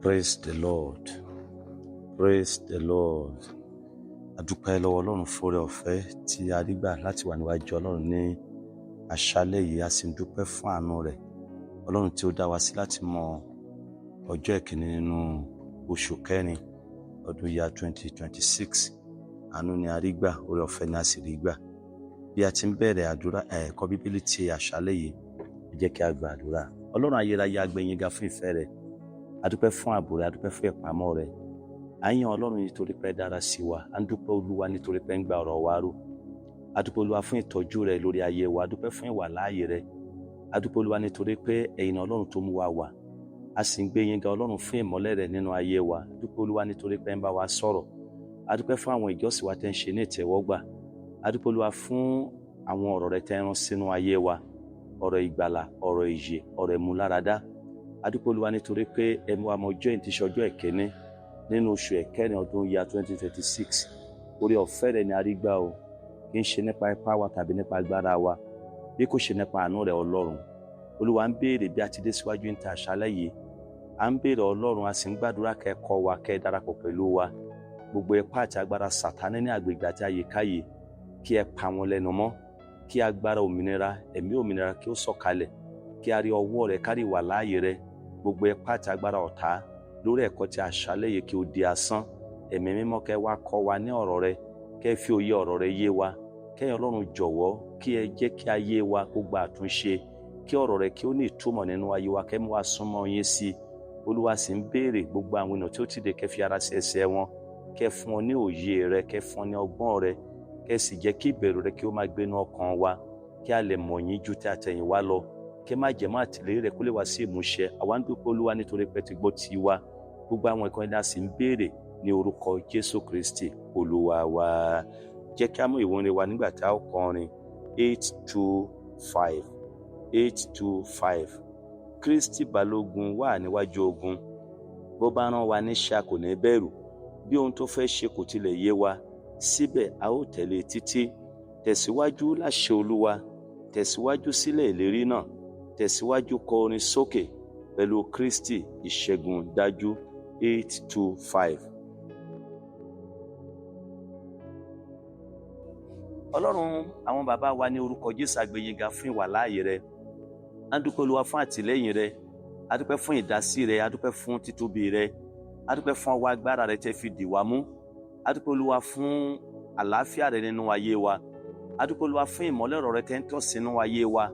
Praise the Lord. Praise the Lord. A dúpẹ́ lọ́wọ́ Ọlọ́run fún oore ọ̀fẹ́ tí a rí gbà láti wà níwájú Ọlọ́run ní àṣálẹ́ yìí. A sì ń dúpẹ́ fún àánú rẹ̀. Ọlọ́run tí ó dá wa sí láti mọ ọjọ́ ìkíní nínú oṣù kẹrin ọdún year 2026. Àánú ni a rí gbà, oore ọ̀fẹ́ ni a sì rí gbà. Bí a ti ń bẹ̀rẹ̀ àdúrà ẹ̀kọ́ Bíbélì ti àṣálẹ́ yìí, ẹ jẹ́ kí a gba àdúrà. Ọlọ́run ayérayé, a gbé yín ga fún ìfẹ́ rẹ̀. A dúpẹ́ fún ààbò rẹ̀, a dúpẹ́ fún ìpamọ́ rẹ̀. À ń yan Ọlọ́run nítorí pé dára sí wa. À ń dúpẹ́ Olúwa nítorí pé ń gba ọ̀rọ̀ wa ró. A dúpẹ́ Olúwa fún ìtọ́jú rẹ̀ lórí ayé wa. A dúpẹ́ fún ìwàláàyè rẹ̀. A dúpẹ́ Olúwa nítorí pé ẹ̀yin Ọlọ́run tó mú wa wà. A sì ń gbé yín ga, Ọlọ́run, fún ìmọ́lẹ̀ rẹ̀ nínú ayé wa. A dúpẹ́ Olúwa nítorí pé ń bá wa sọ̀rọ̀. A dúpẹ́ fún àwọn ìjọsìn wa tẹ́ ń ṣe ní ìtẹ́wọ́gbà. A dúpẹ́ Olúwa fún àwọn ọ̀rọ̀ rẹ̀ tẹ́ ń rán sínú ayé wa, ọ̀rọ̀ ìgbàlà, ọ̀rọ̀ ìyè, ọ̀rọ̀ ìmúláradá. A dúpẹ́ Olúwa nítorí pé ẹ mú wa mọ ọjọ́ yìí tí ṣe ọjọ́ ìkíní nínú oṣù ẹ̀kẹrin ọdún year 2026. Oore ọ̀fẹ́ rẹ̀ ni a rí gbà o. Kì í ṣe nípa ipá wa tàbí nípa agbára wa, bí kò ṣe nípa àánú rẹ̀, Ọlọ́run. Olúwa, ń béèrè bí a ti dé síwájú ní ti àṣálẹ́ yìí. À ń béèrè, Ọlọ́run, a sì ń gbàdúrà kẹ́ kọ́ wa, kẹ́ darapọ̀ pẹ̀lú wa. Gbogbo ipá àti agbára Sàtánì ní àgbègbè àti àyíká yìí, kí ẹ pa wọn lẹ́nu mọ́. Kí agbára òmìnira, ẹ̀mí òmìnira, kí ó sọ̀kalẹ̀, kí a rí ọwọ́ rẹ̀, ká rí ìwà láàyè rẹ̀. Gbogbo ipá àti agbára ọ̀tá lórí ẹ̀kọ́ tí àṣálẹ́ yìí, kí ó di asán. Ẹ̀mí Mímọ́, kẹ́ wá kọ́ wa ní ọ̀rọ̀ rẹ̀, kẹ́ fi òye ọ̀rọ̀ rẹ̀ yé wa. Kẹ́yìn Ọlọ́run jọ̀wọ́, kí ẹ jẹ́ kí ayé wa kó gba àtúnṣe, kí ọ̀rọ̀ rẹ̀ kí ó ní ìtumọ̀ nínú ayé wa, kẹ́ mú wa súnmọ́ yín sí i. Olúwa, sì ń béèrè gbogbo àwọn ènìyàn tí ó ti dé, kẹ́ fi ara sí ẹsẹ̀ wọn, kẹ́ fún ọ ní òye rẹ̀, kẹ́ fún ọ ní ọgbọ́n rẹ̀, kẹ́ sì jẹ́ kí ìbẹ̀rù rẹ̀ kí ó máa gbénú ọkàn wa, kí a lè mọ̀ yín ju ti àtẹ̀yìnwá lọ, kí májẹ̀mú àtìlérí rẹ̀ kó lè wá sí ìmúṣẹ. Àwa ń dúpẹ́, Olúwa, nítorí pé ti gbọ́ ti wa. Gbogbo àwọn nǹkan ẹ̀dá sì ń béèrè ní orúkọ Jésù Kristi Olúwa wa. Jẹ́ kí a mú ìwé orin wa nígbà tí a ó kọrin 825, 825. Kristi Balógun wà níwájú ogun. Bó bá rán wa níṣẹ́, a kò ní bẹ̀rù. Bí ohun tó fẹ́ ṣe kò tilẹ̀ yé wa, síbẹ̀ a ó tẹ̀lé títí. Tẹ̀síwájú láṣẹ Olúwa, tẹ̀síwájú sílẹ̀ ìlérí náà, tẹ̀síwájú, kọ orin sókè. Pẹ̀lú Kristi, ìṣẹ́gun dájú. 825. Ọlọ́run àwọn bàbá wa, ní orúkọ Jésù, a gbé yín ga fún ìwàláàyè rẹ. A dúpẹ́, Olúwa, fún àtìlẹ́yìn rẹ. A dúpẹ́ fún ìdásí rẹ. A dúpẹ́ fún títóbi rẹ. A dúpẹ́ fún ọwọ́ agbára rẹ tẹ́ fi dì wá mú. A dúpẹ́, Olúwa, fún àlàáfíà rẹ nínú ayé wa. A dúpẹ́, Olúwa, fún ìmọ́lẹ̀ ọ̀rọ̀ rẹ tẹ́ ń tàn sínú ayé wa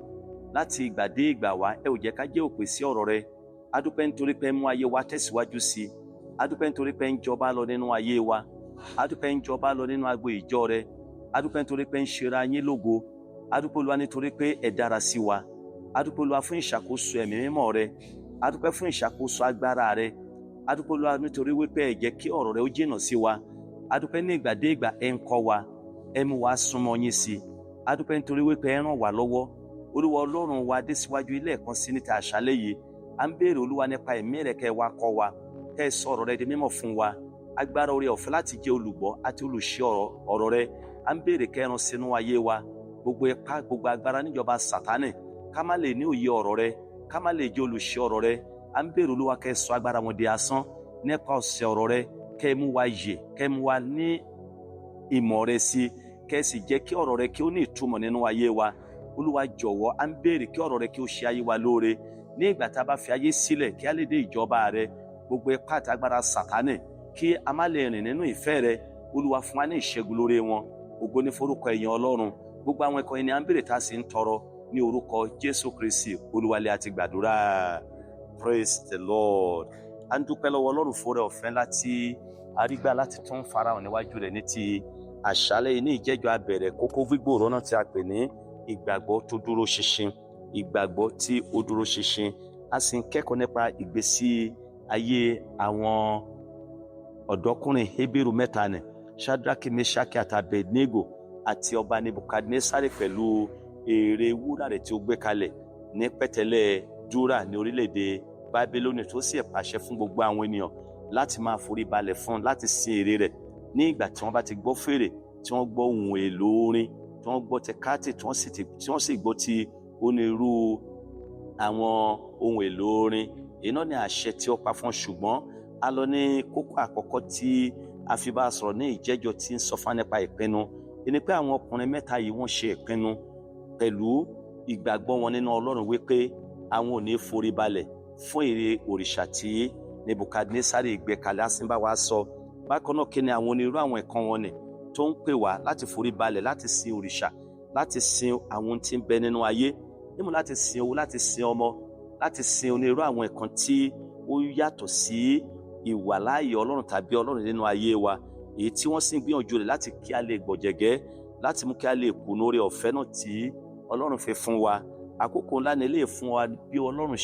láti ìgbà dé ìgbà wá. Ẹ ò jẹ́ ká jẹ́ òpè sí ọ̀rọ̀ rẹ. A dúpẹ́ nítorí pé mú ayé wa tẹ̀síwájú sí i. A dúpẹ́ nítorí pé ń jọba lọ nínú ayé wa. A dúpẹ́ ń jọba lọ nínú agbo ìjọ rẹ. A dúpẹ́ nítorí pé ń ṣera yín lógo. A dúpẹ́, Olúwa, nítorí pé ẹ dára sí wa. A dúpẹ́, Olúwa, fún ìṣàkóso Ẹ̀mí Mímọ́ rẹ. A dúpẹ́ fún ìṣàkóso agbára rẹ. A dúpẹ́, Olúwa, nítorí wípé ẹ jẹ́ kí ọ̀rọ̀ rẹ ó jìnnà sí wa. A dúpẹ́ ní ìgbà dé ìgbà, ẹ ń kọ́ wa, ẹ mú wa súnmọ́ yín sí i. A dúpẹ́ nítorí wípé ẹ ràn wá lọ́wọ́. Olúwa Ọlọ́run wa, dé síwájú ilé ẹ̀kan sí níta àṣálẹ́ yìí. À ń béèrè, Olúwa, nípa ẹ̀mí rẹ̀, kẹ́ wá kọ́ wa, kẹ́ ẹ sọ ọ̀rọ̀ rẹ di mímọ̀ fún wa. Agbára oore ọ̀fẹ́ láti jẹ́ olùgbọ́ àti olùṣe ọ̀rọ̀ rẹ, à ń béèrè kẹ́ rán sínú ayé wa. Gbogbo ipá, gbogbo agbára níjọba Sátánì ká má lè ní òye ọ̀rọ̀ rẹ, ká má lè jẹ́ olùṣe ọ̀rọ̀ rẹ, à ń béèrè, Olúwa, kẹ́ sọ agbára wọn di asán nípa ọ̀sẹ̀ ọ̀rọ̀ rẹ. Kẹ́ mú wa yè, kẹ́ mú wa ní ìmọ̀ rẹ sí, kẹ́ sì jẹ́ kí ọ̀rọ̀ rẹ kí ó ní ìtumọ̀ nínú ayé wa. Olúwa jọ̀wọ́, à ń béèrè kí ọ̀rọ̀ rẹ kí ó ṣe ayé wa lóore. Ní ìgbà tá a bá fi ayé sílẹ̀, kí a lè dé ìjọba rẹ. Gbogbo ipá àti agbára Sátánì kí a má lè rìn nínú ìfẹ́ rẹ, Olúwa, fún wa ní ìṣẹ́gun lórí wọn. Ògo ní forúkọ ẹ̀yìn Ọlọ́run. Gbogbo àwọn ẹ̀kọ́ yìí ni à ń béèrè tá a sì ń tọrọ ní orúkọ Jésù Kristi Olúwa lé àti gbàdúrà. Praise the Lord. À ń dúpẹ́ lọ́wọ́ Ọlọ́run fún oore ọ̀fẹ́ láti arígbà láti tún farahàn níwájú rẹ̀ ní ti àṣálẹ́ yìí. Ní ìjẹ́jọ́, abẹ̀rẹ̀ kókó gbígbòòrò náà tí a pè ní ìgbàgbọ́ tó dúró ṣinṣin, ìgbàgbọ́ tí ó dúró ṣinṣin. A sì ń kẹ́kọ̀ọ́ nípa ìgbésí ayé àwọn ọ̀dọ́kùnrin Hébérù mẹ́ta ni, Shadraki, Meshaki àti Abednego, àti ọba Nebukadnesari pẹ̀lú ère wúrà rẹ̀ tí ó gbé kalẹ̀ ní pẹ̀tẹ́lẹ̀ Dúrà ní orílẹ̀-èdè Bábílónì, tó sì pàṣẹ fún gbogbo àwọn ènìyàn láti máa forí balẹ̀ fún, láti sin ère rẹ̀ ní ìgbà tí wọ́n bá ti gbọ́ fèrè, tí wọ́n gbọ́ ohun èlò orin, tí wọ́n gbọ́ ti káàtì, tí wọ́n sì gbọ́ ti onírú àwọn ohun èlò orin. Èyí náà ni àṣẹ tí ó pa fún. Ṣùgbọ́n A lọ ní kókó àkọ́kọ́ tí a fi bá a sọ̀rọ̀ ní ìjẹ́jọ́ tí ń sọ fún wa nípa ìpinnu. Ẹni pé àwọn ọkùnrin mẹ́ta yìí wọ́n ṣe ìpinnu pẹ̀lú ìgbàgbọ́ wọn nínú Ọlọ́run wípé àwọn ò ní forí balẹ̀ fún ère òrìṣà tí Nebukadnesari gbé kalẹ̀. Á bá wa sọ bákan náà kí ni àwọn onírú àwọn ẹ̀kan wọn ni tó ń pè wá láti forí balẹ̀, láti sin òrìṣà, láti sin àwọn tí ń bẹ nínú ayé nímú, láti sin owó, láti sin ọmọ, láti sin onírú àwọn ẹ̀kan tí ó yàtọ̀ sí ìwàláàyè Ọlọ́run tàbí Ọlọ́run nínú ayé wa, èyí tí wọ́n sì ń gbìyànjú rẹ̀ láti kí a lè gbọ̀jẹ̀gẹ́, láti mú kí a lè kùnà oore ọ̀fẹ́ náà tí Ọlọ́run fi fún wa. Àkókò ńlá ni eléyìí fún wa bí Ọlọ́run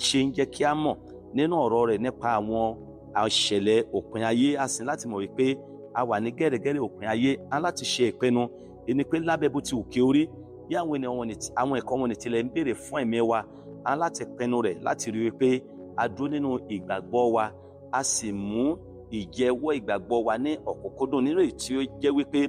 ṣe ń jẹ́ kí a mọ̀ nínú ọ̀rọ̀ rẹ̀ nípa àwọn àṣẹlẹ̀ òpin ayé. A sì láti mọ̀ wípé a wà ní gẹ́rẹ́gẹ́rẹ́ òpin ayé. A láti ṣe ìpinnu ẹni pé lábẹ́ bó ti wù kí ó rí, bí àwọn ènìyàn wọn àwọn ẹ̀kọ́ wọn ní tilẹ̀ ń béèrè fún ẹ̀mí wa, a láti pinnu rẹ̀ láti rí wípé a dúró nínú ìgbàgbọ́ wa, a sì mú ìjẹ́wọ́ ìgbàgbọ́ wa ní ọ̀kúnkúndùn nínú èyí tí ó jẹ́ wípé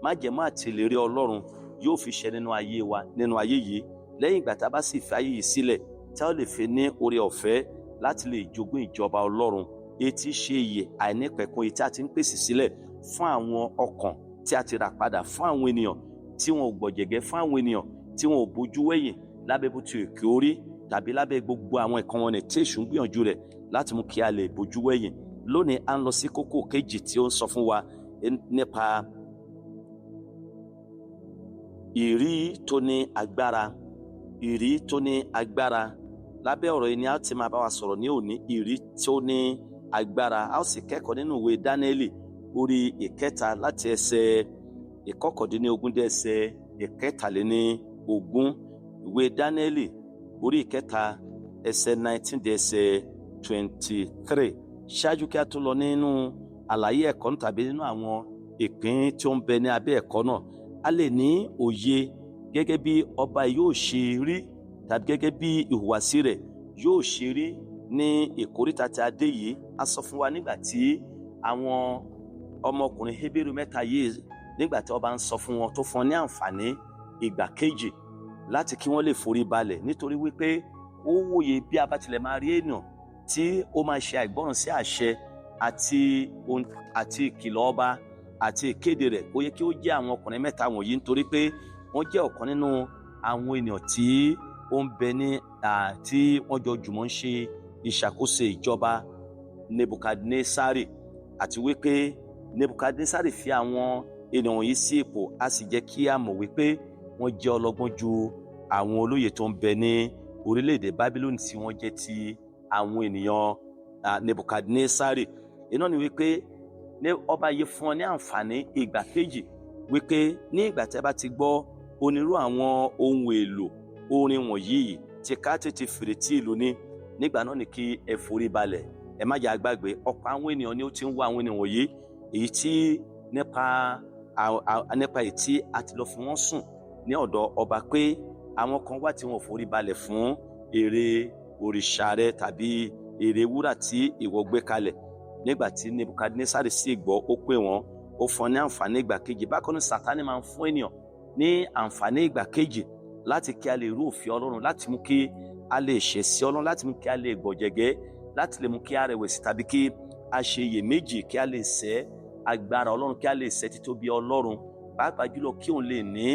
májẹ̀mú àti ìlérí Ọlọ́run yóò fi ṣẹ nínú ayé wa nínú ayé yìí. Lẹ́yìn ìgbà tá a bá sì fi ayé yìí sílẹ̀, tí a ó lè fi ní oore ọ̀fẹ́ láti lè jogún ìjọba Ọlọ́run, èyí tí ṣe ìyè àìnípẹ̀kun, èyí tí a ti ń pèsè sílẹ̀ fún àwọn ọkàn tí a ti rà padà, fún àwọn ènìyàn tí wọn ò gbọ̀jẹ̀gẹ́, fún àwọn ènìyàn tí wọn ò bójú wẹ̀yìn lábẹ́ bó ti òkè orí tàbí lábẹ́ gbogbo àwọn ẹ̀kan wọn ní tí èṣù ń gbìyànjú rẹ̀ láti mú kí a lè bójú wẹ̀yìn. Lónìí, à ń lọ sí kókó kejì tí ó ń sọ fún wa nípa ìrí tó ní agbára. Ìrí tó ní agbára, lábẹ́ ọ̀rọ̀ yìí ni a ti máa bá wa sọ̀rọ̀ ní òní. Ìrí tó ní agbára, a ó sì kẹ́kọ̀ọ́ nínú ìwé Dáníẹ́lì orí 3 láti ẹsẹ̀ 19 dé ẹsẹ̀ 23. Ìwé Dáníẹ́lì orí 3, ẹsẹ̀ 19 dé ẹsẹ̀ 23. Ṣáájú kí a tó lọ nínú àlàyé ẹ̀kọ́ tàbí nínú àwọn ìpín tí ó ń bẹ ní abẹ́ ẹ̀kọ́ náà, a lè ní òye gẹ́gẹ́ bí ọba yóò ṣe rí tàbí gẹ́gẹ́ bí ìhùwàsí rẹ̀ yóò ṣe rí ní ìkóríta tí a dé yìí. A sọ fún wa nígbà tí àwọn ọmọkùnrin Hébérù mẹ́ta yìí, nígbà tí ọba ń sọ fún wọn, tó fún wọn ní àǹfààní ìgbà kejì láti kí wọ́n lè forí balẹ̀, nítorí wípé ó wòye bí a bá tilẹ̀ máa rí èèyàn tí ó máa ṣe àìgbọràn sí àṣẹ àti ìkìlọ̀ ọba àti ìkéde rẹ̀, ó yẹ kí ó jẹ́ àwọn ọkùnrin mẹ́ta wọ̀nyí, nítorí pé wọ́n jẹ́ ọ̀kan nínú àwọn ènìyàn tí ó ń bẹ ní tí wọ́n jọ jùmọ̀ ń ṣe ìṣàkóso ìjọba Nebukadnesari, àti wípé Nebukadnesari fi àwọn ènìyàn wọ̀nyí sí ipò. A sì jẹ́ kí a mọ̀ wípé wọ́n jẹ́ ọlọ́gbọ́n ju àwọn olóyè tó ń bẹ ní orílẹ̀-èdè Bábílónì tí wọ́n jẹ́ ti àwọn ènìyàn Nebukadnesari. Iná ni wípé ní ọba yìí fún ọ ní àǹfààní ìgbà kejì wípé ní ìgbà tí a bá ti gbọ́ onírú àwọn ohun èlò orin wọ̀nyí, ti ká tètè fèrè tí ìlú ní, nígbà náà ni kí ẹ forí balẹ̀. Ẹ má jẹ́ àgbàgbé, ọ̀pọ̀ àwọn ènìyàn ni ó ti ń wá àwọn ènìyàn wọ̀nyí, èyí tí nípa èyí tí a ti lọ fi wọ́n sùn ní ọ̀dọ̀ ọba pé àwọn kan wà tí wọn ò forí balẹ̀ fún ère òrìṣà rẹ tàbí ère wúrà tí ìwọ gbé kalẹ̀. Nígbà tí Nebukadnesari sì gbọ́, ó pè wọ́n, ó fún ní àǹfààní ìgbà kejì. Bákan náà, Sátánì máa ń fún ènìyàn ní àǹfààní ìgbà kejì láti kí a lè rú òfin Ọlọ́run, láti mú kí a lè ṣẹ̀ sí Ọlọ́run, láti mú kí a lè gbọ̀jẹ̀gẹ́, láti lè mú kí a rẹ̀wẹ̀sì tàbí kí a ṣe iyèméjì, kí a lè sẹ́ agbára Ọlọ́run, kí a lè sẹ́ títóbi Ọlọ́run, pàápàá jùlọ kí òun lè ní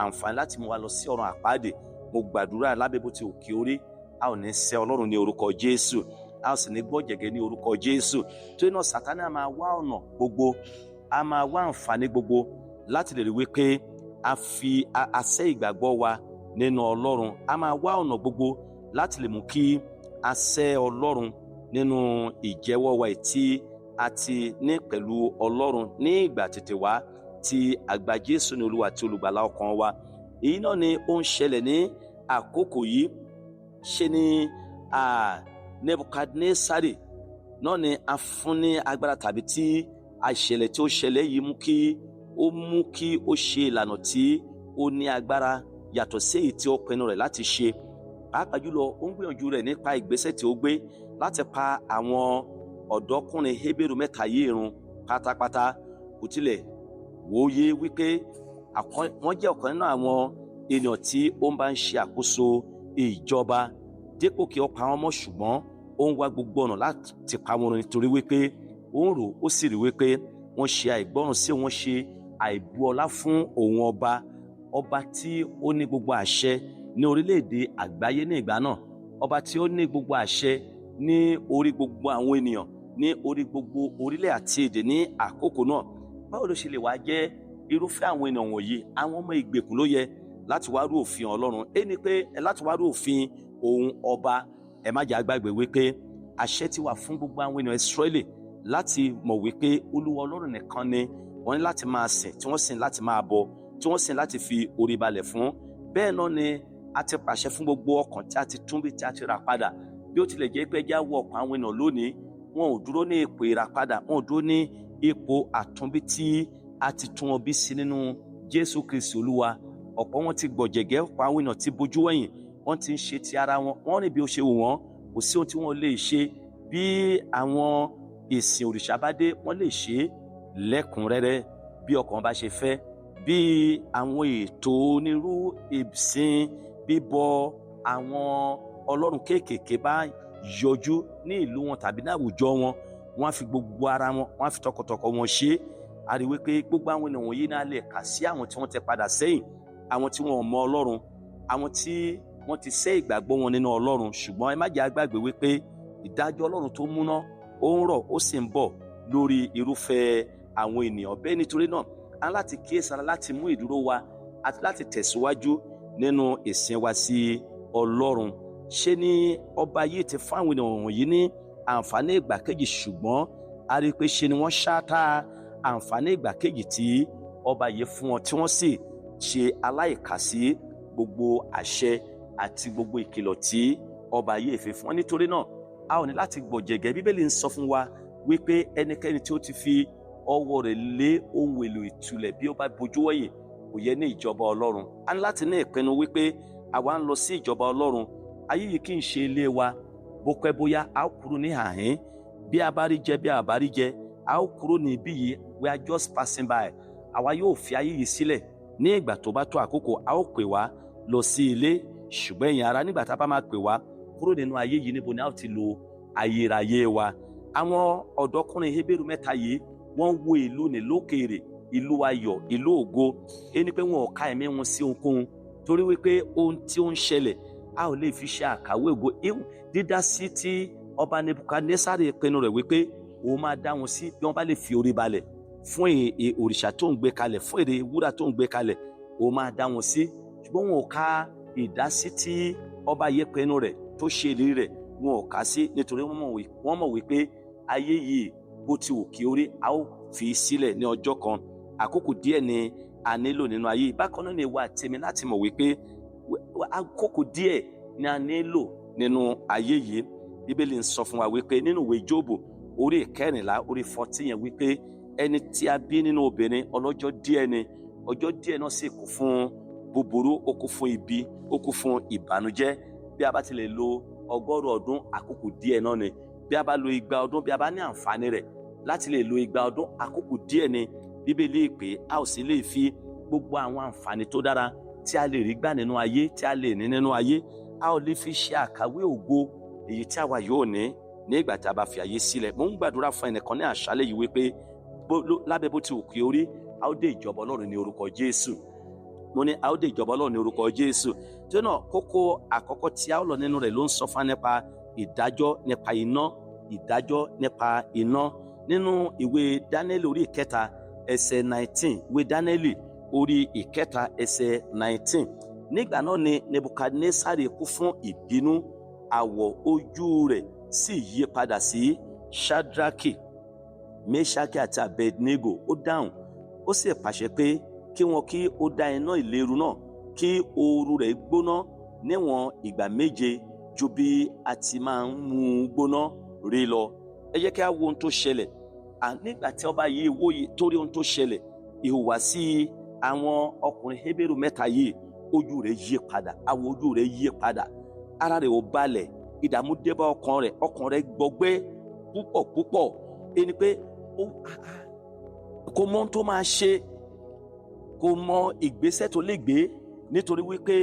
àǹfààní láti mú wa lọ sí ọ̀run àpáàdé. Mo gbàdúrà, lábẹ́ bó ti òkè orí, a ò ní sẹ́ Ọlọ́run ní orúkọ Jésù, a ò sì ní gbọ̀jẹ̀gẹ́ ní orúkọ Jésù. Torí náà, Sátánì a máa wá ọ̀nà gbogbo, a máa wá àǹfààní gbogbo láti lè rí wípé a fi a sẹ́ ìgbàgbọ́ wa nínú Ọlọ́run. A máa wá ọ̀nà gbogbo láti lè mú kí a sẹ́ Ọlọ́run nínú ìjẹ́wọ́ wa tí a ti ní pẹ̀lú Ọlọ́run ní ìgbà tètè wá tí a gba Jésù ní Olúwa àti Olùgbàlà ọkàn wa. Èyí náà ni ó ń ṣẹlẹ̀ ní àkókò yìí. Ṣe ni Nebukadnesari náà ni a fún ní agbára tàbí tí àṣẹlẹ̀ tí ó ṣẹlẹ̀ yìí mú kí ó ṣe ìlànà tí ó ní agbára yàtọ̀ sí èyí tí ó pinnu rẹ̀ láti ṣe. Pàápàá jùlọ, ó ń gbìyànjú rẹ̀ nípa ìgbésẹ̀ tí ó gbé láti pa àwọn ọ̀dọ́kùnrin Hébérù mẹ́ta yìí run pátápátá. Kò tilẹ̀ wòye wípé wọ́n jẹ́ ọ̀kan nínú àwọn ènìyàn tí ó ń bá ń ṣe àkóso ìjọba. Dípò kí ó pa wọ́n mọ́, ṣùgbọ́n Ó ń wá gbogbo ọ̀nà láti pa wọn nítorí wípé ó ń rò ó sì rí wípé wọ́n ṣe àìgbọ́ràn sí, wọ́n ṣe àìbu ọlá fún òun ọba, ọba tí ó ní gbogbo àṣẹ ní orílẹ̀-èdè àgbáyé ní ìgbà náà, ọba tí ó ní gbogbo àṣẹ ní orí gbogbo àwọn ènìyàn ní orí gbogbo orílẹ̀ àti èdè ní àkókò náà. Báwo ló ṣe lè wá jẹ́ irúfẹ́ àwọn ènìyàn wọ̀nyí, àwọn ọmọ ìgbèkùn, ló yẹ láti wá rú òfin Ọlọ́run? Ẹni pé láti wá rú òfin òun ọba. Ẹ má jẹ́ àgbàgbé wípé àṣẹ ti wà fún gbogbo àwọn ènìyàn Ísírẹ́lì láti mọ̀ wípé Olúwa Ọlọ́run nìkan ni wọ́n ní láti máa sìn, tí wọ́n sìn láti máa bọ, tí wọ́n sìn láti fi orí balẹ̀ fún. Bẹ́ẹ̀ náà ni a ti pàṣẹ fún gbogbo ọkàn tí a ti tún bí, tí a ti rà padà. Bí ó tilẹ̀ jẹ́ pé ẹjẹ́ wọ ọkàn àwọn ènìyàn lónìí, wọn ò dúró ní ipò ìràpadà, wọn ò dúró ní ipò àtúnbí tí a ti tún wọn bí sí nínú Jésù Kristi Olúwa. Ọ̀pọ̀ wọn ti gbọ̀jẹ̀gẹ́, ọ̀pọ̀ àwọn ènìyàn ti bojú wẹ̀yìn, wọ́n ti ń ṣe ti ara wọn, wọ́n rìn bí ó ṣe wù wọ́n. Kò sí ohun tí wọ́n lè ṣe. Bí àwọn ìsìn òrìṣà bá dé, wọ́n lè ṣe é lẹ́kùnrẹ́rẹ́ bí ọkàn bá ṣe fẹ́. Bí àwọn ètò onírú ìsìn bíbọ àwọn ọlọ́run kéékèèké bá yọjú ní ìlú wọn tàbí ní àwùjọ wọn, wọ́n á fi gbogbo ara wọn, wọ́n á fi tọkàntọkàn wọn ṣe é. A rí wípé gbogbo àwọn ènìyàn wọ̀nyí náà lè kà sí àwọn tí wọ́n ti padà sẹ́yìn, àwọn tí wọn ò mọ Ọlọ́run, àwọn tí wọ́n ti sẹ́ ìgbàgbọ́ wọn nínú Ọlọ́run. Ṣùgbọ́n ẹ má jẹ́ á gbàgbé wípé ìdájọ́ Ọlọ́run tó múná, ó ń rọ̀, ó sì ń bọ̀ lórí irúfẹ́ àwọn ènìyàn bẹ́ẹ̀. Nítorí náà, a láti kíyèsára láti mú ìdúró wa àti láti tẹ̀síwájú nínú ìsìn wa sí Ọlọ́run. Ṣé ni ọba yìí ti fún àwọn ènìyàn wọ̀nyí ní àǹfààní ìgbà kejì, ṣùgbọ́n a rí i pé ṣe ni wọ́n ṣáátá àǹfààní ìgbà kejì tí ọba yìí fún wọn, tí wọ́n sì ṣe aláìkàsí gbogbo àṣẹ àti gbogbo ìkìlọ̀ tí ọba yìí fi fún wọn. Nítorí náà, a ò ní láti gbọ̀jẹ̀gẹ́. Bíbélì ń sọ fún wa wípé ẹnikẹ́ni tí ó ti fi ọwọ́ rẹ̀ lé ohun èlò ìtúlẹ̀, bí ó bá bojú wẹ̀yìn, kò yẹ ní ìjọba Ọlọ́run. A ní láti ní ìpinnu wípé àwa ń lọ sí ìjọba Ọlọ́run. Ayé yìí kì í ṣe ilé wa. Bó pẹ́ bóyá, a ó kúrò ní àhín. Bí a bá rí jẹ, bí a bá rí jẹ, a ó kúrò ní ibí yìí. We are just passing by. Àwa yóò fi ayé yìí sílẹ̀ ní ìgbà tó bá tó àkókò. A ó pè wá lọ sí ilé. Ṣùgbọ́n ẹ̀yin ará, nígbà tá a bá máa pè wá kúrò nínú ayé yìí, níbo ni a ó ti lo ayérayé wa? Àwọn ọ̀dọ́kùnrin Hébérù mẹ́ta yìí, wọ́n wo ìlú ní lókèèrè, ìlú ayọ̀, ìlú ògo. Ẹni pé wọn ò ka ẹ̀mí wọn sí ohunkóhun, torí wípé ohun tí ó ń ṣẹlẹ̀, a ò lè fi ṣe àkàwé ògo dídá sí tí ọba Nebukadnesari pinnu rẹ̀ wípé òun máa dá wọn sí bí wọ́n bá lè fi orí balẹ̀ fún òrìṣà tó ń gbé kalẹ̀, fún ère wúrà tó ń gbé kalẹ̀, òun máa dá wọn sí. Ṣùgbọ́n wọn ò ka ìdásí tí ọba yìí pinnu rẹ̀, tó ṣe ìlérí rẹ̀, wọn ò kà sí, nítorí wọ́n mọ̀ wípé ayé yìí, bó ti wù kí ó rí, a ó fi sílẹ̀ ní ọjọ́ kan. Àkókò díẹ̀ ni a nílò nínú ayé. Bákan náà ni ìwà tèmi láti mọ̀ wípé àkókò díẹ̀ ni a nílò nínú ayé yìí. Bíbélì ń sọ fún wa wípé nínú ìwé Jóòbù orí 14, orí 14 yẹn, wípé ẹni tí a bí nínú obìnrin, ọlọ́jọ́ díẹ̀ ni, ọjọ́ díẹ̀ náà sì kún fún búburú, ó kún fún ibi, ó kún fún ìbànújẹ́. Bí a bá ti lè lo 100 ọdún, àkókò díẹ̀ náà ni. Bí a bá lo 200 ọdún, bí a bá ní àǹfààní rẹ̀ láti lè lo 200 ọdún, àkókò díẹ̀ ni Bíbélì pé. A ò sì lè fi gbogbo àwọn àǹfààní tó dára tí a lè rí gbà nínú ayé, tí a lè ní nínú ayé, a ò lè fi ṣe àkàwé ògo èyí tí àwa yóò ní ní ìgbà tí a bá fi ayé sílẹ̀. Mo ń gbàdúrà fún ẹnìkan ní àṣálẹ́ yìí wípé lábẹ́ bó ti wù kí ó rí, a ó dé ìjọba Ọlọ́run ní orúkọ Jésù. Mo ní a ó dé ìjọba Ọlọ́run ní orúkọ Jésù. Tí náà, kókó àkọ́kọ́ tí a ó lọ nínú rẹ̀ ló ń sọ fún nípa ìdájọ́ nípa iná, ìdájọ́ nípa iná, nínú ìwé Dánẹ́lì orí 3 ẹsẹ̀ 19. Ìwé Dánẹ́lì orí 3 ẹsẹ̀ 19. Nígbà náà ni Nebukadnesari kún fún ìbínú, àwọ̀ ojú rẹ̀ sì yí padà sí Shadraki, Meshaki àti Abednego. Ó dáhùn, ó sì pàṣẹ pé kí wọn kí ó dá iná ìléru náà, kí ooru rẹ̀ gbóná níwọ̀n ìgbà 7 ju bí a ti máa ń mú un gbóná rí lọ. Ẹ jẹ́ kí a wo ohun tó ṣẹlẹ̀ nígbà tí ọba yìí wòye torí ohun tó ṣẹlẹ̀, ìhùwàsí àwọn ọkùnrin Hébérù mẹ́ta yìí. Ojú rẹ̀ yí padà, àwọ̀ ojú rẹ̀ yí padà, ara rẹ̀ ò balẹ̀, ìdààmú dé bá ọkàn rẹ̀, ọkàn rẹ̀ gbọgbẹ́ púpọ̀ púpọ̀. Ẹni pé kò mọ ohun tó máa ṣe, kò mọ ìgbésẹ̀ tó lè gbé, nítorí wípé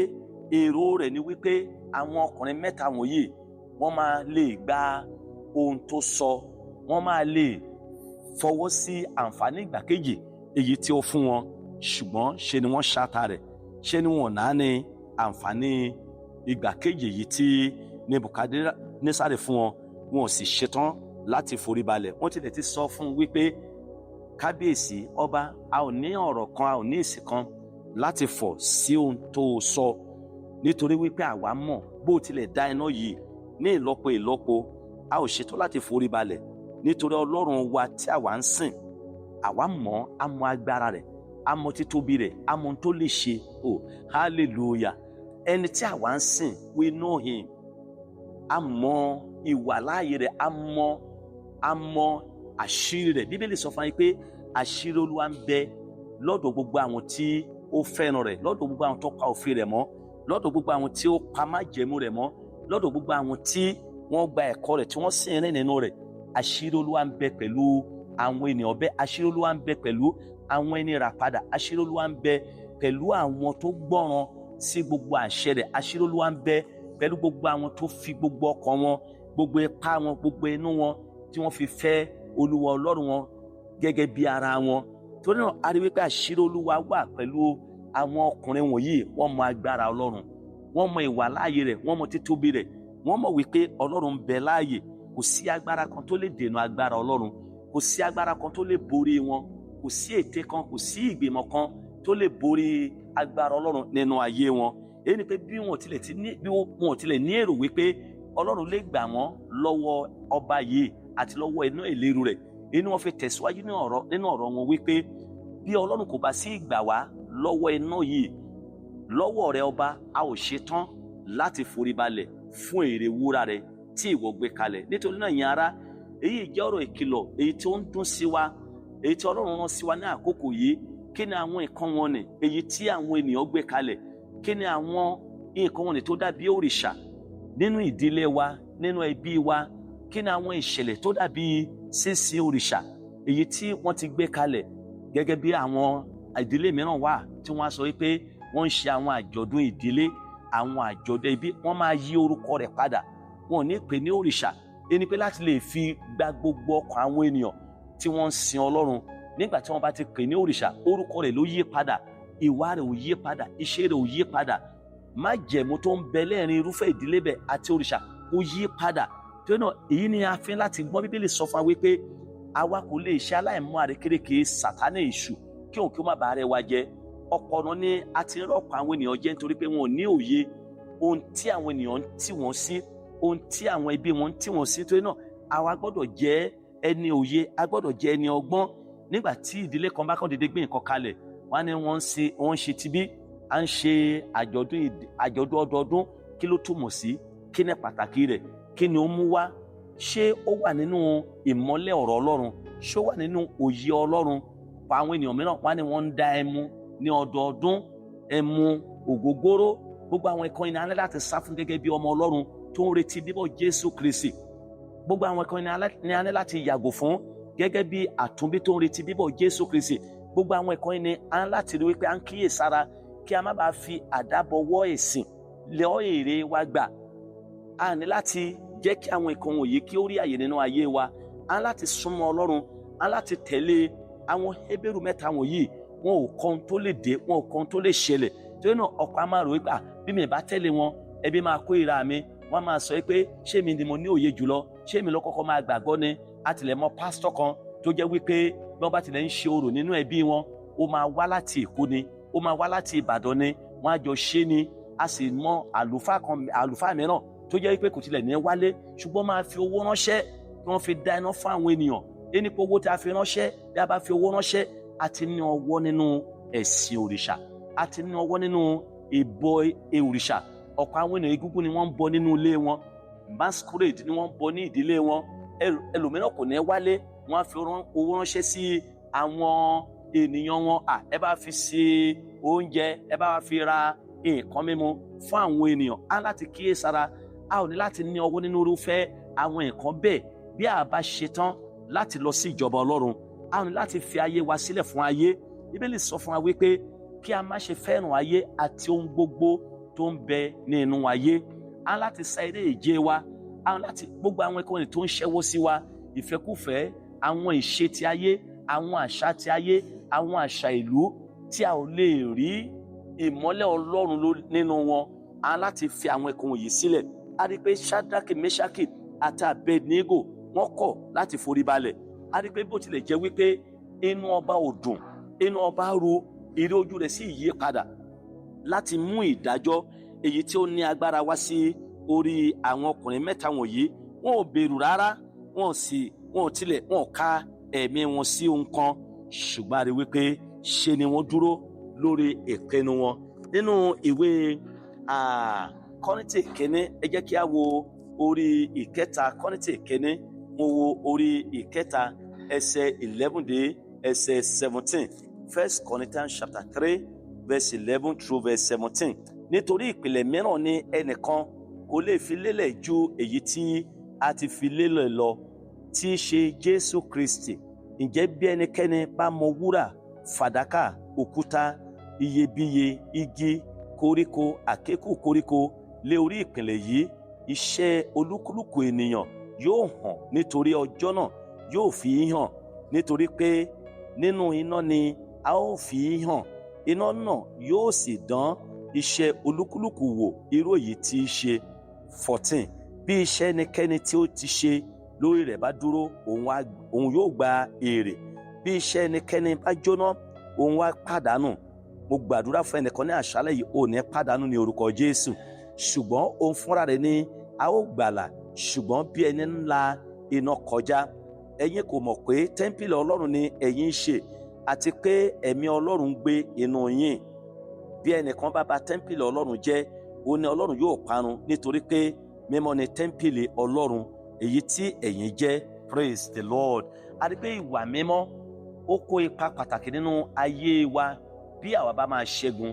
èrò rẹ̀ ni wípé àwọn ọkùnrin mẹ́ta wọ̀nyí Wọ́n máa lè gba ohun tó sọ, wọ́n máa lè fọwọ́ sí àǹfààní ìgbà kejì èyí tí ó fún wọn, ṣùgbọ́n ṣe ni wọ́n ṣáta rẹ̀, ṣe ni wọ́n náà ní àǹfààní ìgbà kejì èyí tí Nebukadnesari fún wọn. Wọn ò sì ṣetán láti foríbalẹ̀. Wọ́n tilẹ̀ ti sọ fún un wípé, "Kábíyèsí ọba, a ò ní ọ̀rọ̀ kan, a ò ní èsì kan láti fọ̀ sí ohun tó o sọ, nítorí wípé àwa mọ̀ bó tilẹ̀ dá iná yìí ní ìlọ́po ìlọ́po, a ò ṣetán láti foríbalẹ̀, nítorí Ọlọ́run wa tí àwa ń sìn, àwa mọ̀, a mọ̀ agbára rẹ̀, a mọ̀ títóbi rẹ̀, a mọ̀ ohun tó lè ṣe." Oh, hallelujah! Ẹni tí àwa ń sìn, we know him. A mọ̀ ìwàláàyè rẹ̀, a mọ̀ àṣírí rẹ̀. Bíbélì sọ fún wa pé àṣírí Olúwa ń bẹ lọ́dọ̀ gbogbo àwọn tí ó fẹ́ràn rẹ̀, lọ́dọ̀ gbogbo àwọn tó pa òfin rẹ̀ mọ́, lọ́dọ̀ gbogbo àwọn tí ó pa májẹ̀mú rẹ̀ mọ́, lọ́dọ̀ gbogbo àwọn tí wọ́n gba ẹ̀kọ́ rẹ̀, tí wọ́n sì rìn nínú rẹ̀. Àṣírí Olúwa ń bẹ pẹ̀lú àwọn ènìyàn bẹ́ẹ̀. Àṣírí Olúwa ń bẹ pẹ̀lú àwọn ẹni rà padà. Àṣírí Olúwa ń bẹ pẹ̀lú àwọn tó gbọ́ràn sí gbogbo àṣẹ rẹ̀. Àṣírí Olúwa ń bẹ pẹ̀lú gbogbo àwọn tó fi gbogbo ọkàn wọn, gbogbo ipá wọn, gbogbo inú wọn, tí wọ́n fi fẹ́ Olúwa Ọlọ́run wọn gẹ́gẹ́ bí ara wọn. Torí náà, a rí wípé àṣírí Olúwa wà pẹ̀lú àwọn ọkùnrin wọ̀nyí. Wọ́n mọ agbára Ọlọ́run, wọ́n mọ ìwàláàyè rẹ̀, wọ́n mọ títóbi rẹ̀. Wọ́n mọ̀ wípé Ọlọ́run ń bẹ láàyè. Kò sí agbára kan tó lè dènà agbára Ọlọ́run, kò sí agbára kan tó lè borí wọn, kò sí ète kan, kò sí ìgbìmọ̀ kan tó lè borí agbára Ọlọ́run nínú ayé wọn. Èyí ni pé bí wọn tilẹ̀ ní èrò wípé Ọlọ́run lè gbà wọ́n lọ́wọ́ ọba yìí àti lọ́wọ́ iná ìléru rẹ̀, inú wọn fi tẹ̀síwájú nínú ọ̀rọ̀ wọn wípé, "Bí Ọlọ́run kò bá sí ìgbà wá lọ́wọ́ iná yìí lọ́wọ́ rẹ ọba, a ò ṣetán láti foríbalẹ̀ fún ère wúrà rẹ tí ìwọ gbé kalẹ̀." Nítorí náà, yẹn ará, èyí jẹ́ ọ̀rọ̀ ìkìlọ̀ èyí tí ó ń dún sí wa, èyí tí Ọlọ́run rán sí wa ní àkókò yìí. Kí ni àwọn nǹkan wọn ni èyí tí àwọn ènìyàn gbé kalẹ̀? Kí ni àwọn nǹkan wọn ni tó dàbí òrìṣà nínú ìdílé wa, nínú ẹbí wa? Kí ni àwọn ìṣẹ̀lẹ̀ tó dàbí sísìn òrìṣà èyí tí wọ́n ti gbé kalẹ̀? Gẹ́gẹ́ bí àwọn ìdílé mìíràn wà tí wọ́n á sọ wípé wọ́n ń ṣe àwọn àjọ̀dún ìdílé, àwọn àjọ̀dún ẹbí, wọ́n máa yí orúkọ rẹ̀ padà, wọn ò ní pè ní òrìṣà. Ẹni pé láti lè fi gba gbogbo ọkàn àwọn ènìyàn tí wọ́n ń sin Ọlọ́run. Nígbà tí wọ́n bá ti pè ní òrìṣà, orúkọ rẹ̀ ló yí padà, ìwà rẹ̀ ò yí padà, iṣẹ́ rẹ̀ ò yí padà, májẹ̀mú tó ń bẹ lẹ́rìn irúfẹ́ ìdílé bẹ̀ àti òrìṣà kò yí padà. Torí náà, èyí ni a fi láti gbọ́. Bíbélì sọ fún wa wípé àwa kò lè ṣe aláìmọ́ àrékérekè Sàtánì èṣù, kí òun kí ó má bàa rẹ́ wa jẹ. Ọ̀pọ̀ ọ̀nà ni a ti ń rọ́pò àwọn ènìyàn jẹ, nítorí pé wọn ò ní òye ohun tí àwọn ènìyàn ń tì wọ́n sí, ohun tí àwọn ẹbí wọn ń tì wọ́n sí. Torí náà, àwa gbọ́dọ̀ jẹ́ ẹni òye, a gbọ́dọ̀ jẹ́ ẹni ọgbọ́n. Nígbà tí ìdílé kan bá kàn déédéé gbé nǹkan kalẹ̀, wọ́n á ní wọ́n ń ṣe tibí, à ń ṣe àjọ̀dún ọdọọdún, kí ló túmọ̀ sí? Kí ni pàtàkì rẹ̀? Kí ni ó mú wá? Ṣé ó wà nínú ìmọ́lẹ̀ ọ̀rọ̀ Ọlọ́run? Ṣé ó wà nínú òye Ọlọ́run? Pa àwọn ènìyàn mìíràn, wọ́n á ní wọ́n ń dá ẹmu ní ọdọọdún, ẹmu, ògógóró, gbogbo àwọn ẹ̀kọ́ yìí ní alẹ́ láti sá fún gẹ́gẹ́ bí ọmọ Ọlọ́run tó ń retí bíbọ̀ Jésù Kristi. Gbogbo àwọn ẹ̀kọ́ yìí ní alẹ́ láti yàgò fún gẹ́gẹ́ bí àtúnbí tó ń retí bíbọ̀ Jésù Kristi. Gbogbo àwọn ẹ̀kọ́ yìí ní a ń láti rí wípé à ń kíyè sára kí a má bàa fi àdábọwọ́ ẹ̀sìn lọ èrè wa gbà. A ní láti jẹ́ kí àwọn nǹkan wọ̀nyí kí ó rí àyè nínú ayé wa. A ní láti súnmọ́ Ọlọ́run, a ní láti tẹ̀lé. Àwọn Hébérù mẹ́ta wọ̀nyí, wọn ò kọ́ ohun tó lè dé, wọn ò kọ́ ohun tó lè ṣẹlẹ̀. Torí náà, ọkọ a máa rò wípé, bí mi bá tẹ̀lé wọn, ẹbí máa kó ìra mi, wọ́n máa sọ pé ṣé mi ni mo ní òye jùlọ, ṣé mi ló kọ́kọ́ máa gbàgbọ́ ni? A tilẹ̀ mọ pásítọ̀ kan tó jẹ́ wípé bí wọ́n bá tilẹ̀ ń ṣe orò nínú ẹbí wọn, ó máa wá láti Èkó ni, ó máa wá láti Ìbàdàn ni, wọ́n á jọ ṣe ni. A sì mọ àlùfáà kan, àlùfáà mìíràn tó jẹ́ wípé kò tilẹ̀ ní wálé, ṣùgbọ́n máa fi owó ránṣẹ́ kí wọ́n fi dá iná fún àwọn ènìyàn. Ẹni pé owó tí a fi ránṣẹ́, bí a bá fi owó ránṣẹ́, a ti ní ọwọ́ nínú ẹ̀sìn òrìṣà, a ti ní ọwọ́ nínú ìbọ òrìṣà. Ọ̀pọ̀ àwọn ènìyàn, egúngún ni wọ́n ń bọ nínú ilé wọn, masquerade ni wọ́n ń bọ ní ìdílé wọn. Ẹlòmíràn kò ní wálé, wọ́n á fi owó ránṣẹ́ sí àwọn ènìyàn wọn, à ẹ bá fi ṣe oúnjẹ, ẹ bá fi ra nǹkan mímu fún àwọn ènìyàn. Á láti kíyèsára, a ò ní láti ní ọwọ́ nínú irúfẹ́ àwọn nǹkan bẹ́ẹ̀ bí a bá ṣetán láti lọ sí ìjọba Ọlọ́run. A ò ní láti fi ayé wa sílẹ̀ fún ayé. Bíbélì sọ fún wa wípé kí a má ṣe fẹ́ràn ayé àti ohun gbogbo tó ń bẹ ní inú ayé. A láti sa eré ìje wa, Àwọn láti gbogbo àwọn ẹ̀kọ́ tó ń ṣẹ́wó sí wa, ìfẹ́kúfẹ̀ẹ́, àwọn ìṣe ti ayé, àwọn àṣà ti ayé, àwọn àṣà ìlú tí a ò lè rí ìmọ́lẹ̀ Ọlọ́run nínú wọn, a láti fi àwọn ẹ̀kọ́ wọ̀nyí sílẹ̀. A rí i pé Shadraki, Meshaki àti Abednego, wọ́n kọ̀ láti forí balẹ̀. A rí i pé bó tilẹ̀ jẹ́ wípé inú ọba ò dùn, inú ọba ru, ìrí ojú rẹ̀ sì yí padà láti mú ìdájọ́ èyí tí ó ní agbára wá sí orí àwọn ọkùnrin mẹ́ta wọ̀nyí, wọn ò bẹ̀rù rárá, wọn ò sì wọn ò tilẹ̀ wọn ò ka ẹ̀mí wọn sí ohun kan, ṣùgbọ́n a rí wípé ṣe ni wọ́n dúró lórí ìpinnu wọn. Nínú ìwé Kọ́ríńtì Kínní, ẹ jẹ́ kí a wo orí ìkẹta. Kọ́ríńtì Kínní, mo wo orí ìkẹta, ẹsẹ̀ 11 dé ẹsẹ̀ 17. First Corinthians chapter 3, verse 11 through verse 17. Nítorí ìpìlẹ̀ mìíràn ni ẹnìkan kò lè fi lélẹ̀ ju èyí tí a ti fi lélẹ̀ lọ, tí í ṣe Jésù Kristi. Ǹjẹ́ bí ẹnikẹ́ni bá mọ wúrà, fàdákà, òkúta iyebíye, igi, koríko, àkékù koríko lé orí ìpìlẹ̀ yìí, iṣẹ́ olúkúlùkù ènìyàn yóò hàn, nítorí ọjọ́ náà yóò fi hàn, nítorí pé nínú iná ni a ó fi hàn. Iná náà yóò sì dán iṣẹ́ olúkúlùkù wò, irú èyí tí í ṣe. 14. Bí iṣẹ́ ẹnikẹ́ni tí ó ti ṣe lórí rẹ̀ bá dúró, òun yóò gba èrè. Bí iṣẹ́ ẹnikẹ́ni bá jóná, òun á pàdánù. Mo gbàdúrà fún ẹnìkan ní àṣálẹ́ yìí, ò ní pàdánù ní orúkọ Jésù. Ṣùgbọ́n òun fúnra rẹ̀ ni a ó gbàlà, ṣùgbọ́n bí ẹni ń la iná kọjá. Ẹ̀yin kò mọ̀ pé tẹ́ḿpìlì Ọlọ́run ni ẹ̀yin ń ṣe, àti pé ẹ̀mí Ọlọ́run ń gbé inú yín? Bí ẹnìkan bá ba tẹ́ḿpìlì Ọlọ́run jẹ́, ó ní Ọlọ́run yóò parun, nítorí pé mímọ́ ni tẹ́ḿpìlì Ọlọ́run, èyí tí ẹ̀yin jẹ́. Praise the Lord. A rí pé ìwà mímọ́, ó kó ipa pàtàkì nínú ayé wa bí àwa bá máa ṣẹ́gun.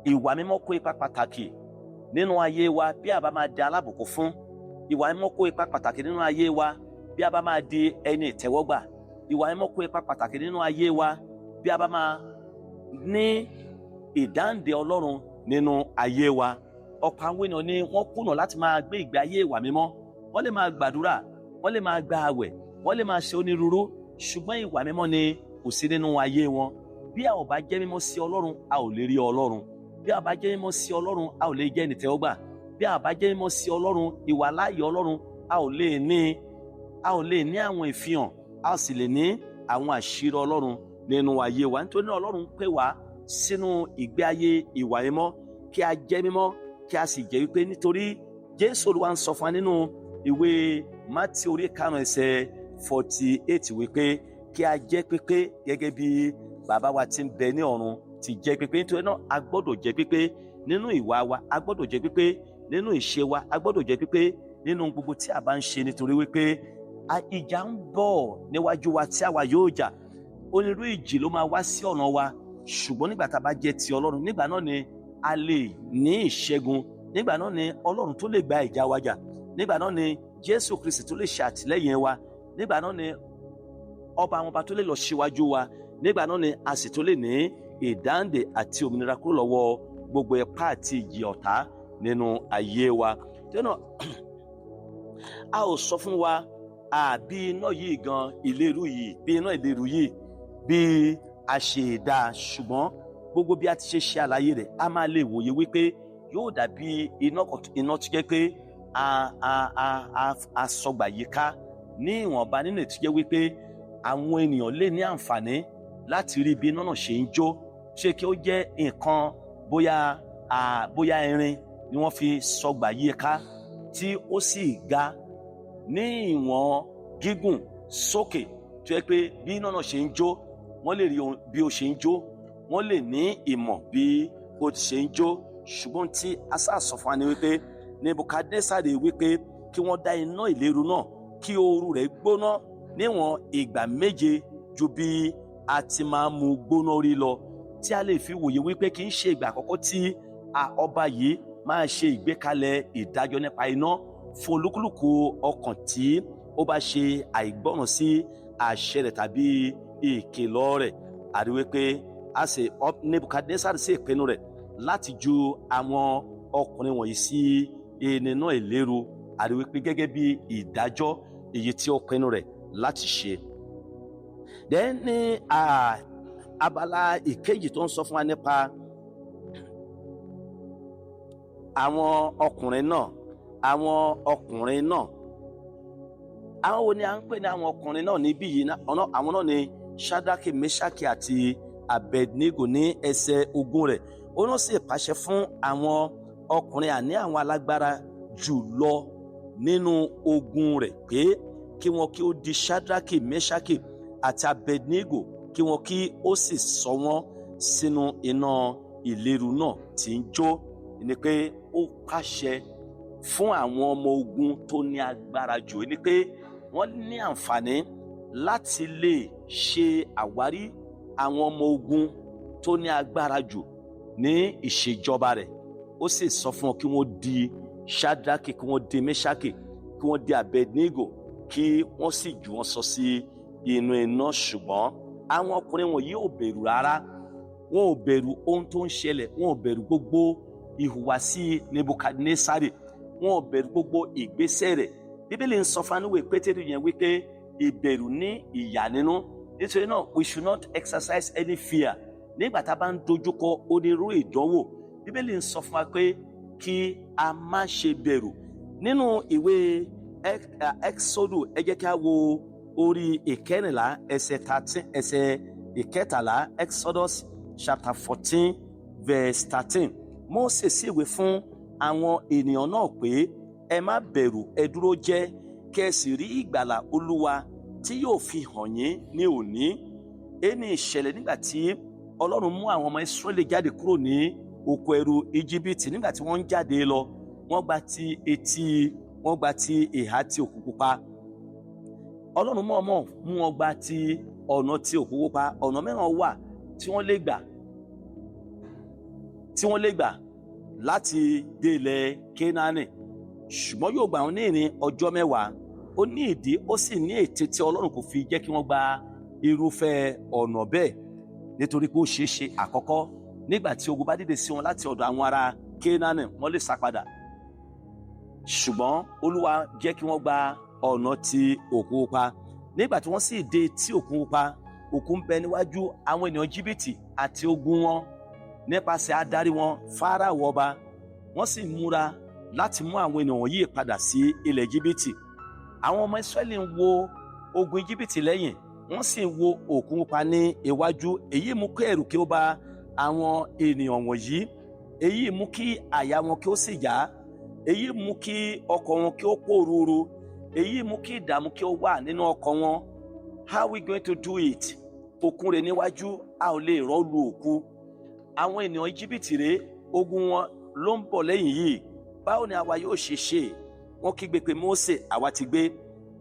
Ìwà mímọ́ kó ipa pàtàkì nínú ayé wa bí a bá máa di alábùkún fún. Ìwà mímọ́ kó ipa pàtàkì nínú ayé wa bí a bá máa di ẹni ìtẹ́wọ́gbà. Ìwà mímọ́ kó ipa pàtàkì nínú ayé wa bí a bá máa ní ìdáǹdè Ọlọ́run nínú ayé wa. Ọ̀pọ̀ àwọn ènìyàn ni wọ́n kùnà láti máa gbé ìgbé ayé ìwà mímọ́. Wọ́n lè máa gbàdúrà, wọ́n lè máa gba àwẹ̀, wọ́n lè máa ṣe onírúurú, ṣùgbọ́n ìwà mímọ́ ni kò sí nínú ayé wọn. Bí a ò bá jẹ́ mímọ́ sí Ọlọ́run, a ò lè rí Ọlọ́run. Bí a bá jẹ́ mímọ́ sí Ọlọ́run, a ò lè jẹ́ ẹni tẹ́wọ́gbà. Bí a bá jẹ́ mímọ́ sí Ọlọ́run, ìwà láàyè Ọlọ́run a ò lè ní. A ò lè ní àwọn ìfihàn, a sì lè ní àwọn àṣírí Ọlọ́run nínú ayé wa. Nítorí náà, Ọlọ́run pè wá sínú ìgbé ayé ìwà mímọ́, kí a jẹ́ mímọ́, kí a sì jẹ́ wípé, nítorí Jésù Olúwa ń sọ fún wa nínú ìwé Mátí orí 5, ẹsẹ̀ 48 wípé kí a jẹ́ pípé gẹ́gẹ́ bí bàbá wa tí ń bẹ ní ọ̀run ti jẹ́ pípé. Nítorí náà, a gbọ́dọ̀ jẹ́ pípé nínú ìwà wa, a gbọ́dọ̀ jẹ́ pípé nínú ìṣe wa, a gbọ́dọ̀ jẹ́ pípé nínú gbogbo tí a bá ń ṣe, nítorí wípé ìjà ń bọ̀ níwájú wa tí àwa yóò jà. Onírú ìjì ló máa wá sí ọ̀nà wa, ṣùgbọ́n nígbà tá a bá jẹ́ ti Ọlọ́run, nígbà náà ni a lè ní ìṣẹ́gun. Nígbà náà ni Ọlọ́run tó lè gba ìjà wa jà. Nígbà náà ni Jésù Kristi tó lè ṣe àtìlẹ́yìn wa. Nígbà náà ni ọba àwọn ọba tó lè lọ síwájú wa. Nígbà náà ni a sì tó lè ní ìdáǹdè àti òmìnira kúrò lọ́wọ́ gbogbo ipá àti ìjì ọ̀tá nínú ayé wa. Tẹ́nà a ò sọ fún wa àbí iná yìí gan ìléru yìí, bí iná ìléru yìí bí a ṣe dá, ṣùgbọ́n gbogbo bí a ti ṣe ṣe àlàyé rẹ̀, a máa lè wòye wípé yóò dàbí iná iná tó jẹ́ pé a sọgbà yíká ní ìwọ̀nba, nínú ètò jẹ́ wípé àwọn ènìyàn lè ní àǹfààní láti rí bí iná náà ṣe ń jó. Ṣé kí ó jẹ́ nǹkan bóyá irin ni wọ́n fi sọgbà yíká, tí ó sì ga ní ìwọ̀n gígùn sókè, tó yẹ pé bí iná náà ṣe ń jó, wọ́n lè rí bí ó ṣe ń jó, wọ́n lè ní ìmọ̀ bí ó ti ṣe ń jó. Ṣùgbọ́n tí a sá sọ fún wa ni wípé Nebukadnesari wípé kí wọ́n dá iná ìléru náà kí ooru rẹ̀ gbóná níwọ̀n ìgbà 7 ju bí a ti máa mú gbóná rí lọ, tí a lè fi wòye wípé kì í ṣe ìgbà àkọ́kọ́ tí ọba yìí máa ṣe ìgbékalẹ̀ ìdájọ́ nípa iná fún olúkúlùkù ọkàn tí ó bá ṣe àìgbọràn sí àṣẹ rẹ̀ tàbí ìkìlọ̀ rẹ̀. Àrí wípé a sì Nebukadnesari sì ìpinnu rẹ̀ láti ju àwọn ọkùnrin wọ̀nyí sí nínú ìléru. Àrí wípé gẹ́gẹ́ bí ìdájọ́ èyí tí ó pinnu rẹ̀ láti ṣe. Then ní abala ìkejì tó ń sọ fún wa nípa àwọn ọkùnrin náà, àwọn ọkùnrin náà, àwọn wo ni à ń pè ní àwọn ọkùnrin náà níbí yìí? Àwọn náà ni Shadraki, Meshaki àti Abednego ní ẹsẹ̀ 20 rẹ̀. Ó náà sì pàṣẹ fún àwọn ọkùnrin, àní àwọn alágbára jù lọ nínú ogun rẹ̀, pé kí wọn kí ó di Shadraki, Meshaki àti Abednego, kí wọn kí ó sì sọ wọ́n sínú iná ìléru náà tí ń jó. Ni pé ó pàṣẹ fún àwọn ọmọ ogun tó ní agbára jù, ni pé wọ́n ní àǹfààní láti lè ṣe àwárí àwọn ọmọ ogun tó ní agbára jù ní ìṣèjọba rẹ̀. Ó sì sọ fún wọn kí wọ́n di Shadraki, kí wọ́n di Meshaki, kí wọ́n di Abednego, kí wọ́n sì jù wọ́n sọ sí inú iná. Ṣùgbọ́n àwọn ọkùnrin wọ̀nyí ò bẹ̀rù rárá. Wọn ò bẹ̀rù ohun tó ń ṣẹlẹ̀, wọn ò bẹ̀rù gbogbo ìhùwàsí Nebukadnesari, wọn ò bẹ̀rù gbogbo ìgbésẹ̀ rẹ̀. Bíbélì ń sọ fún aníwèé Pétérù yẹn wípé ìbẹ̀rù ní ìyà nínú. Nítorí náà, we should not exercise any fear nígbà tá a bá ń dojúkọ onírúurú ìdánwò. Bíbélì ń sọ fún wa pé kí a má ṣe bẹ̀rù. Nínú ìwé Exodus, ẹ jẹ́ kí a wo orí 14, ẹsẹ̀ 13, ẹsẹ̀ 13. Exodus chapter 14 verse 13. Mósè sì wí fún àwọn ènìyàn náà pé, "Ẹ má bẹ̀rù, ẹ dúró jẹ́, kí ẹ sì rí ìgbàlà Olúwa tí yóò fi hàn yín ní òní." Ẹni ìṣẹ̀lẹ̀ nígbà tí Ọlọ́run mú àwọn ọmọ Ísírẹ́lì jáde kúrò ní oko ẹrú Íjíbítì, nígbà tí wọ́n ń jáde lọ, wọ́n gba ti etí, wọ́n gba ti ìhà ti Òkun Pupa. Ọlọ́run mọ̀ọ́mọ̀ mú wọn gba ti ọ̀nà ti Òkun Pupa. Ọ̀nà mìíràn wà tí wọ́n lè gbà láti dé ilẹ̀ Kénáánì, ṣùgbọ́n yóò gbà wọ́n ní ìrìn ọjọ́ 10. Ó ní ìdí, ó sì ní ète tí Ọlọ́run kò fi jẹ́ kí wọ́n gba irúfẹ́ ọ̀nà bẹ́ẹ̀, nítorí pé ó ṣeé ṣe, àkọ́kọ́, nígbà tí ogun bá dìde sí wọn láti ọ̀dọ̀ àwọn ará Kénáánì, wọ́n lè sá padà. Ṣùgbọ́n Olúwa jẹ́ kí wọ́n gba ọ̀nà ti Òkun Pupa. Nígbà tí wọ́n sì dé tí Òkun Pupa, òkun ń bẹ níwájú àwọn ènìyàn Jìbìtì àti ogun wọn nípasẹ̀ adarí wọn, Fáráò ọba. Wọ́n sì múra láti mú àwọn ènìyàn wọ̀nyí padà sí ilẹ̀ Jìbìtì. Àwọn ọmọ Ísírẹ́lì ń wo ogun Jìbìtì lẹ́yìn, wọ́n sì ń wo Òkun Pupa ní iwájú. Èyí mú kí ẹ̀rù kí ó bá àwọn ènìyàn wọ̀nyí, èyí mú kí àyà wọn kí ó sì já, èyí mú kí ọkàn wọn kí ó pòrúurú, èyí mú kí ìdààmú kí ó wà nínú ọkàn wọn. How we going to do it? Òkun rẹ̀ níwájú, a ò lè rọ́ọ̀lù òkun. Àwọn ènìyàn Íjíbítì rèé, ogun wọn ló ń bọ̀ lẹ́yìn yìí. Báwo ni àwa yóò ṣe ṣe? Wọ́n kígbe pé, "Mósè, àwa ti gbé."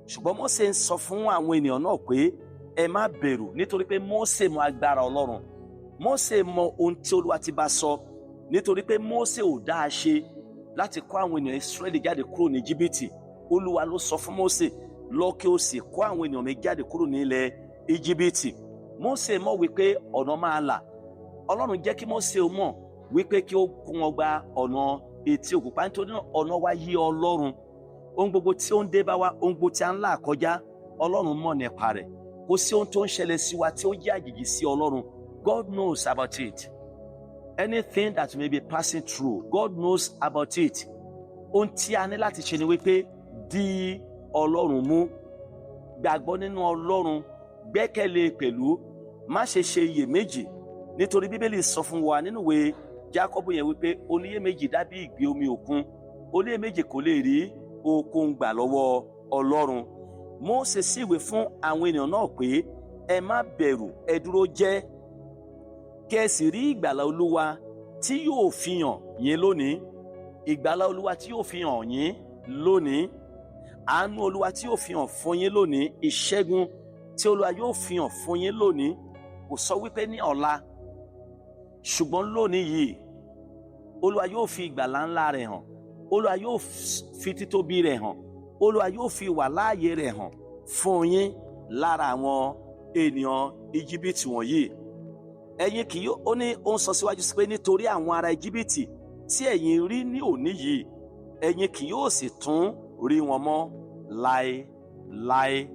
Ṣùgbọ́n Mósè ń sọ fún àwọn ènìyàn náà pé, "Ẹ má bẹ̀rù," nítorí pé Mósè mọ agbára Ọlọ́run. Mósè mọ ohun tí Olúwa ti bá sọ, nítorí pé Mósè ò dá a ṣe láti kó àwọn ènìyàn Ísírẹ́lì jáde kúrò ní Íjíbítì. Olúwa ló sọ fún Mósè, "Lọ kí o sì kó àwọn ènìyàn mi jáde kúrò ní ilẹ̀ Íjíbítì." Mósè mọ̀ wípé ọ̀nà máa là. Ọlọ́run jẹ́ kí Mósè mọ̀ wípé kí ó kó wọn gba ọ̀nà etí òkun pa. Nítorí náà, ọ̀nà wa yí Ọlọ́run. Ohun gbogbo tí ó ń dé bá wa, ohun gbogbo tí a ń là kọjá, Ọlọ́run mọ̀ nípa rẹ̀. Kò sí ohun tó ń ṣẹlẹ̀ sí wa tí ó jẹ́ àjèjì sí Ọlọ́run. God knows about it. Anything that may be passing through, God knows about it. Ohun tí a ní láti ṣe ni wípé di Ọlọ́run mú, gbàgbọ́ nínú Ọlọ́run, gbẹ́kẹ̀lé pẹ̀lú, má ṣe ṣe iyèméjì, nítorí Bíbélì sọ fún wa nínú ìwé Jákọ́bù yẹn wípé oníyèméjì dàbí ìgbì omi òkun, oníyèméjì kò lè rí okun gbà lọ́wọ́ Ọlọ́run. Mósè sì wí fún àwọn ènìyàn náà pé, "Ẹ má bẹ̀rù, ẹ dúró jẹ́, kí ẹ sì rí ìgbàlà Olúwa tí yóò fi hàn yín lónìí." Ìgbàlà Olúwa tí yóò fi hàn yín lónìí, àánú Olúwa tí yóò fi hàn fún yín lónìí, ìṣẹ́gun tí Olúwa yóò fi hàn fún yín lónìí. Kò sọ wípé ní ọ̀la, ṣùgbọ́n lónìí yìí, Olúwa yóò fi ìgbàlà ńlá rẹ̀ hàn, Olúwa yóò fi títóbi rẹ̀ hàn, Olúwa yóò fi wà láàyè rẹ̀ hàn fún yín lára àwọn ènìyàn Íjíbítì wọ̀nyí. Ẹ̀yin kì yóò, ó ní, ó ń sọ síwájú sí pé nítorí àwọn ará Íjíbítì tí ẹ̀yin rí ní òní yìí, ẹ̀yin kì yóò sì tún rí wọn mọ́ láéláé.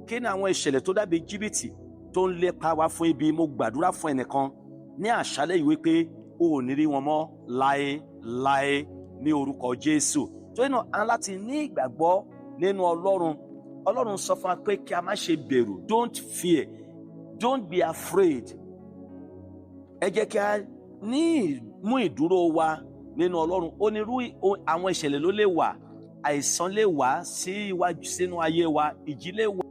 Kí ni àwọn ìṣẹ̀lẹ̀ tó dàbí jìbìtì tó ń lépa wá fún ibi? Mo gbàdúrà fún ẹnìkan ní àṣálẹ́ yìí wípé o ò ní rí wọn mọ́ láéláé ní orúkọ Jésù. Torí náà, a láti ní ìgbàgbọ́ nínú Ọlọ́run. Ọlọ́run sọ fún wa pé kí a má ṣe bẹ̀rù. Don't fear, don't be afraid. Ẹ jẹ́ kí a ní mú ìdúró wa nínú Ọlọ́run. Onírú àwọn ìṣẹ̀lẹ̀ ló lè wà. Àìsàn lè wá sí iwájú sínú ayé wa, ìjì lè wà.